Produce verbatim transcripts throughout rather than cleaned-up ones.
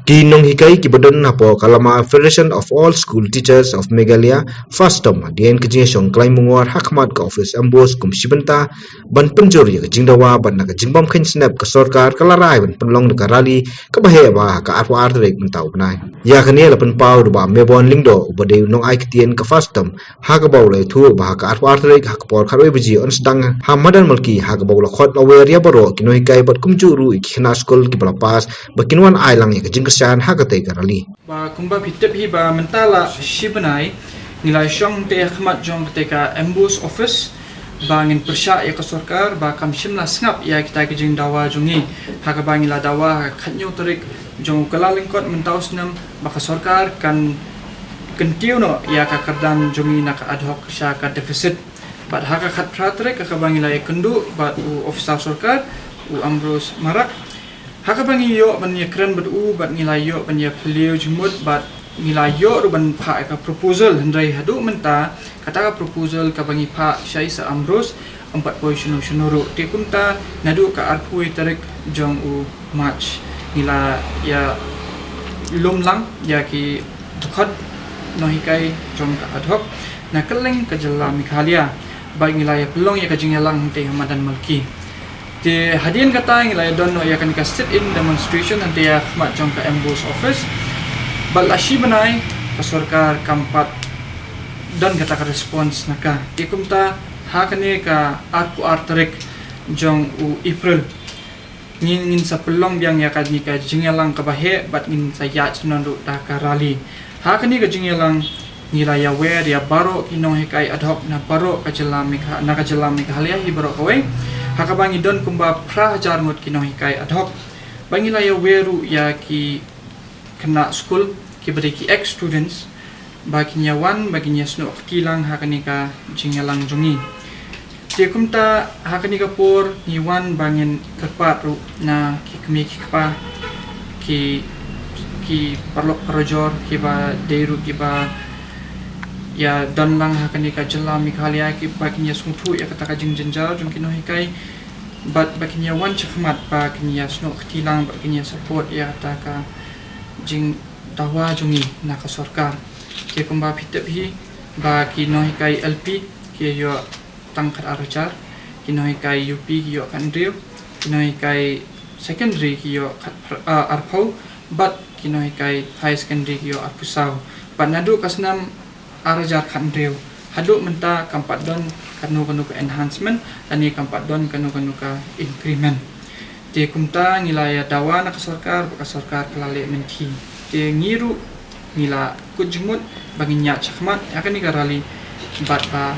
Ki nonghikai kiba don hapoh ka lama Federation of All School Teachers of Meghalaya, FASTOM, hadien ka jingshong klaim mungwar ha khmat ka office MBOSE kum shi bynta ban pynjur ïa ka jingdawa bad na ka jingbym kheiñ snep ka sorkar ka la rai ban pynlong da ka rally kaba heh ba ha ka arphew ar tarik mynta u bnai. Ïa kane la pynpaw da u Bah Mebon Lyngdoh uba dei u nongai ktien ka FASTOM, ha kaba u la ïathuh ba ha ka arphew ar tarik ha ka por khatwei baje yn sdang ha Madan Malki, ha kaba u la khot la wer ïa baroh ki nonghikai bad kumjuh ruh ïa ki khynnah skul kiba la pass ba kin wan ai lang ïa ka jingkyrshan ha katei ka rally. Ba kumba phi tip hi ba mynta la shi bnai ngi la shong te ha khmat jong katei ka MBOSE office ba ngin pyrshah ïa ka sorkar ba kam shym la sngap ïa kita ki jingdawa jong ngi, ha kaba ngi la dawa ha ka khathynñiew tarik jong u Kyllalyngkot mynta u snem ba ka sorkar kan kyntiew noh ïa ka kyrdan jong ngi na ka ad hoc sha ka deficit. Bad ha ka khatphra tarik ha kaba ngi la ïakynduh bad u officer sorkar, u Ambrose Marak, ha kaba ngi ïoh ban ïakren bad u bad ngi la ïoh ban ïaphylliew jingmut bad ngi la ïoh ruh ban phah ïa ka proposal, hynrei haduh mynta kata ka proposal kaba ngi phah sha i Sir Ambrose ym pat poi shano shano ruh. Te kumta naduh ka arphew tarik jong u March ngi la ïalum lang ïa ki dkhot nonghikai jong ka ad hoc na kylleng ka jylla Meghalaya bad ngi la ïapynlong ïa ka jingïalang hangtei ha Madan Malki. Te hadien kata ngi la ïadon noh ïa kane ka sit-in demonstration hangtei ha khmat jong ka MBOSE office. Bad la shi bnai ka sorkar kam pat don kata ka response na ka. Te kumta ha kane ka arphew ar tarik jong u April ngin, ngin sa pynlong biang ïa kane ka jingïalang kaba heh bad ngin sa ïaid noh ruh da ka rally. Ha kane ka jingïalang ngi la ïawer ïa baroh ki nonghikai ad hoc na baroh ka jylla Megha-, na ka jylla Meghalaya hi baroh kawei. Ha kaba ngi don kumba phra hajar ngut ki nonghikai ad hoc. Bad ngi la ïawer ruh ïa ki khynnah skul kiba dei ki ex students ba kin ïawan ba kin ïasnoh kti lang ha kane ka jingïalang jong ngi. Te kumta ha kane ka por ngi wan ba ngin kyrpad ruh na ki kmie ki kpa, ki, ki paralok parajor kiba dei ruh kiba ïadon lang ha kane ka jylla Meghalaya kiba kin ïasngewthuh ïa kata ka jingjynjar jong ki nonghikai bad ba kin ïawan shakhmat ba kin ïasnoh kti lang bad kin ïa support ïa kata ka jingdawa jong ngi na ka sorkar. Te kumba phi tip hi ba ki nonghikai LP ki ïoh tang khatar hajar, ki nonghikai UP ki ïoh khathynriew, ki nonghikai secondary ki ïoh khat, ah, arphew, bad ki nonghikai higher secondary ki ïoh arphew saw. Bad naduh ka snem ar hajar khathynriew haduh mynta kam pat don kano kano ka enhancement lane kam pat don kano kano ka increment. Te kumta ngi la ïa dawa na ka sorkar ba ka sorkar ka la leh mynthi. Te ngi ruh ngi la kut jingmut ba ngin ïaid shakhmat ïa kane ka rally bad ba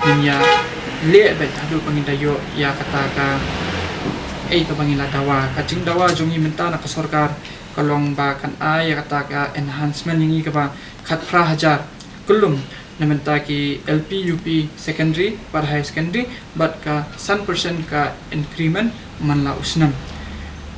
ngin ïa leh beit haduh ba ngin da ïoh ïa kata ka ei kaba ngi la dawa. Ka jingdawa jong ngi mynta na ka sorkar ka long ba kan ai ïa kata ka enhancement ïa ngi kaba khatphra hajar kyllum na bynta ki LP, UP, secondary bad higher secondary bad ka san percent ka increment man la u snem.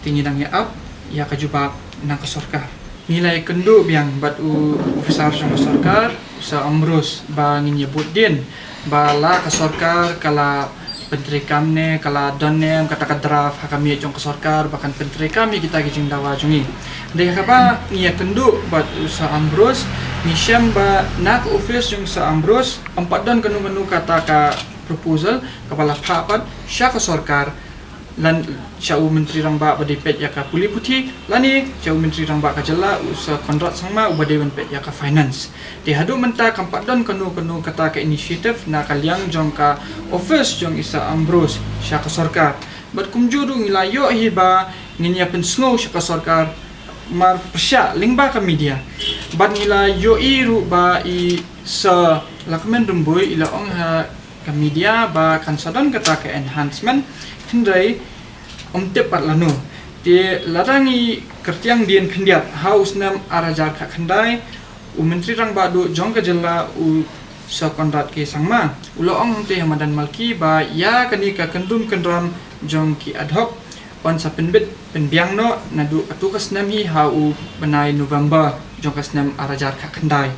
Te ngi dang ïa ap ïa ka jubab na ka sorkar. Ngi la ïakynduh biang bad u officer jong ka sorkar, u Sir Ambrose, ba ngin ïa bud dien ba la ka sorkar ka la pyntreikam ne ka la don ne em kata ka draft ha ka miej jong ka sorkar ba kan pyntreikam ïa kita ki jingdawa jong ngi. Dei ha kaba ngi ïakynduh bad u Sir Ambrose, ngi shem ba na ka office jong u Sir Ambrose ym pat don kano kano kata ka proposal kaba la phah pat sha ka sorkar, lane sha u Myntri Rangbah ba dei peit ïa ka pule puthi, lane sha u Myntri Rangbah ka jylla, u Sir Conrad Sangma, uba dei ban peit ïa ka finance. Te haduh mynta kam pat don kano kano kata ka initiative na ka liang jong ka office jong i Sir Ambrose sha ka sorkar. Bad kumjuh ruh ngi la ïohi ba ngin ïa pynsngew sha ka sorkar mar pyrshah lyngba ka media. Bad ngi la ïohi ruh ba i Sir Lahkmen Rymbui i la ong ha ka media ba kan sa don kata ka enhancement, hynrei ym tip pat lano. Te lada ngi kyrtiang dien khyndiat ha u snem ar hajar khatkhyndai, u Myntri Rangbah Duh jong ka jylla, u Sir Conrad K Sangma, u la ong hangtei ha Madan Malki ba ïa kane ka kyndrum kyndram jong ki ad hoc yn sa pynbit pynbiang noh naduh katto ka snem hi ha u bnai November jong ka snem ar hajar khatkhyndai.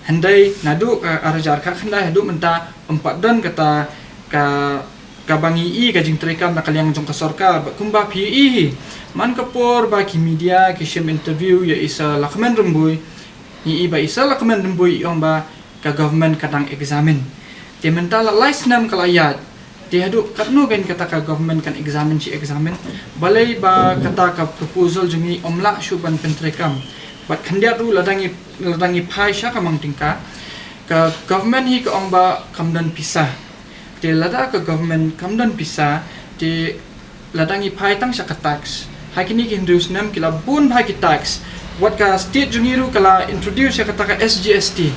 Hynrei naduh ka ar hajar khatkhyndai haduh mynta ym pat don kata ka Kaba ngi i ka jingtreikam na ka liang jong ka sorkar, bad kumba phi i hi, man ka por ba ki media ki shim interview ïa i Sir Lahkmen Rymbui, ngi i ba i Sir Lahkmen Rymbui i ong ba ka government ka dang examine. Te mynta la lai snem ka la ïaid. Te haduh katno kein kata ka government kan examine shi examine. Balei ba kata ka proposal jong ngi ym lah shuh ban pyntreikam. Bad khyndiat ruh la dang i, la dang i phai sha ka mang tyngka. Ka government hi ka ong ba kam don pisa. Te lada ka government kam don pisa, te la dang i phai tang sha ka tax. Ha kine ki hynriew snem ki la bun bha ki tax. Wat ka state jong ngi ruh ka la introduce ïa kata ka S G S T.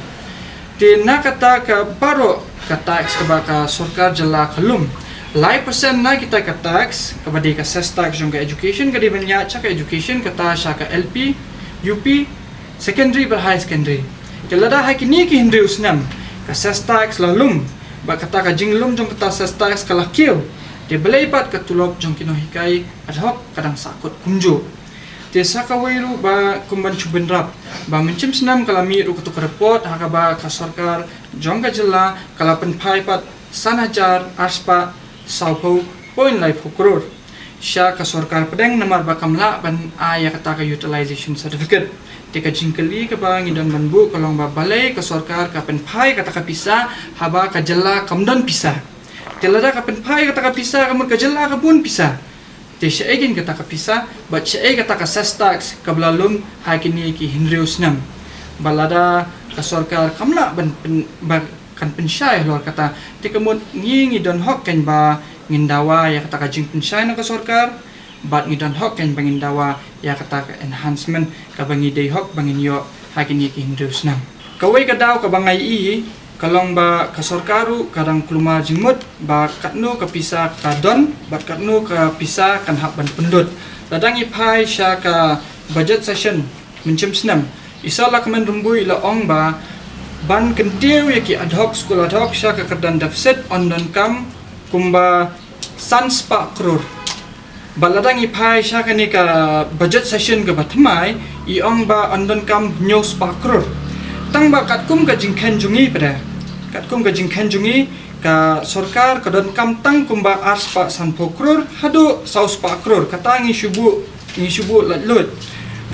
Te na kata ka baroh ka tax kaba ka sorkar jylla ka lum, lai percent na kita ka tax, kaba dei ka cess tax jong ka education, ka dei ban ïaid sha ka education, kata sha ka L P, U P, secondary bad high secondary. Te lada ha kine ki hynriew snem ka cess tax la lum, bad kata ka jinglum jong kata cess tax ka la kiew, te balei pat ka tulop jong ki nonghikai ad hoc ka dang sahkut kumjuh? Te sa kawei ruh ba kum ban shu bynrap, ba mynshem snem ka la mih ruh kato ka report ha kaba ka sorkar jong ka jylla ka la pynphai pat san hajar arspah sawphew point laiphew klur sha ka sorkar pdeng namar ba kam lah ban ai ïa kata ka utilization certificate. Te ka jingkylli kaba ngi don ban buh ka long ba balei ka sorkar ka pynphai kata ka pisa haba ka jylla kam don pisa. Te lada ka pynphai kata ka pisa ka mut ka jylla ka bun pisa. Te shaei kein kata ka pisa, bad shaei kata ka cess tax kaba la lum ha kine ki hynriew snem. Ba lada ka sorkar kam lah ban pyn, ba kan pynshai halor kata. Te ka mut ngi ngi don hok kein ba ngin dawa ïa kata ka jingpynshai na ka sorkar, bad ngi don hok kein ba ngin dawa ïa kata ka enhancement kaba ngi dei hok ba ngin ïoh ha kine ki hynriew snem. Kawei ka daw kaba nga i ka long ba ka sorkar ruh ka dang kulmar jingmut ba katno ka pisa ka don, bad katno ka pisa kan hap ban pynlut. La dang i phai sha ka budget session mynshem snem, i Sir Lahkmen Rymbui i la ong ba ban kyntiew ïa ki ad hoc, school ad hoc sha ka kyrdan deficit yn donkam kumba san spah klur. Bad la dang i phai sha kane ka budget session kaba thymmai, i ong ba yn donkam hynñiew spah klur. Tang ba katkum ka jingkhein jong ngi pat, katkum ka jingkhein jong ngi, ka sorkar ka donkam tang kumba arspah sanphew klur haduh saw spah klur. Kata ngi shu buh, ngi shu buh laitluid.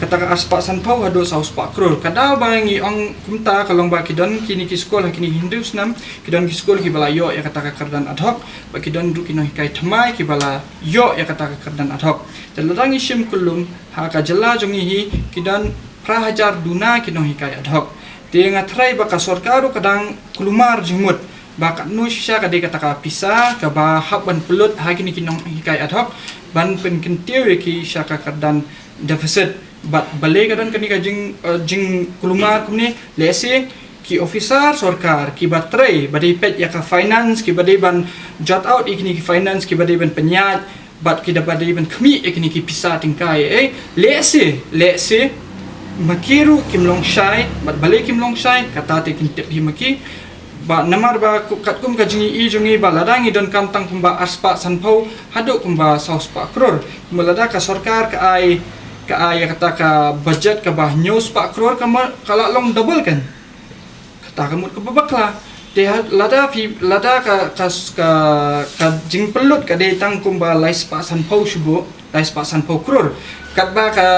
Kata ka arspah sanphew haduh saw spah klur. Ka daw ba ngi ong kumta ka long ba ki don kine ki school ha kine hynriew snem, ki don ki school kiba la ïoh ïa kata ka kyrdan ad hoc, bad ki don ruh ki nonghikai thymmai kiba la ïoh ïa kata ka kyrdan ad hoc. Te la dang i shim kyllum ha ka jylla jong ngi hi ki don phra hajar duna ki nonghikai ad hoc. Te nga tharai ba ka sorkar ruh ka dang kulmar jingmut ba katno shisha ka dei kata ka pisa kaba hap ban pynlut ha kine ki nonghikai ad hoc ban pynkyntiew ïa ki sha ka kyrdan deficit. Bad balei ka don kane ka jing, eh, jingkulmar kumne, lehse ki officer sorkar kiba trei, ba dei peit ïa ka finance, kiba dei ban jot out ïa kine ki finance, kiba dei ban pynïaid, bad kiba dei ban khmih ïa kine ki pisa tyngka, eh, lehse, lehse ma ki ruh kim long shai. Bad balei kim long shai, kata te kin tip hi ma ki. Ba namar ba ku, katkum ka jingïohi jong ngi ba lada ngi donkam tang kumba arspah sanphew haduh kumba saw spah klur. Kumba lada ka sorkar ka ai, ka ai ïa kata ka budget kaba hynñiew spah klur, ka ma, ka la long double kein. Kata ka mut kaba bakla. Te ha, lada phi, lada ka, ka, ka, ka jingpynlut ka dei tang kumba lai spah sanphew shu buh, lai spah sanphew klur. Katba ka,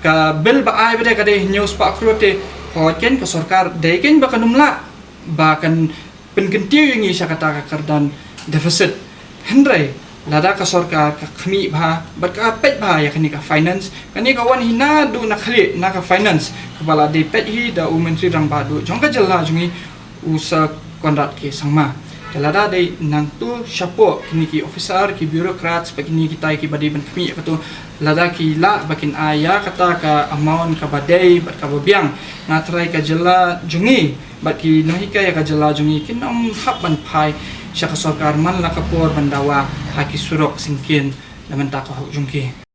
ka bill ba ai ba dei ka dei hynñiew spah klur te, hooid kein ka sorkar dei kein ba kan ym lah ba kan pynkyntiew ïa ngi sha kata ka kyrdan deficit. Hynrei lada ka sorkar ka khmih bha bad ka peit bha ïa kane ka finance, kane ka wan hi naduh na khlieh na ka finance kaba la dei peit hi da u Myntri Rangbah Duh jong ka jylla jong ngi, u Sir Conrad K Sangma. Te lada dei nangtu shapoh kine ki officer, ki bureaucrats, bad kine kitai kiba dei ban khmih ïa kato, lada ki lah ba kin ai ïa kata ka amount kaba dei bad kaba biang, nga tharai ka jylla jong ngi bad ki nonghikai ïa ka jylla jong ngi kin ym hap ban phai sha ka sorkar man la ka por ban dawa ha ki surok syngkien na bynta ka hok jong ki.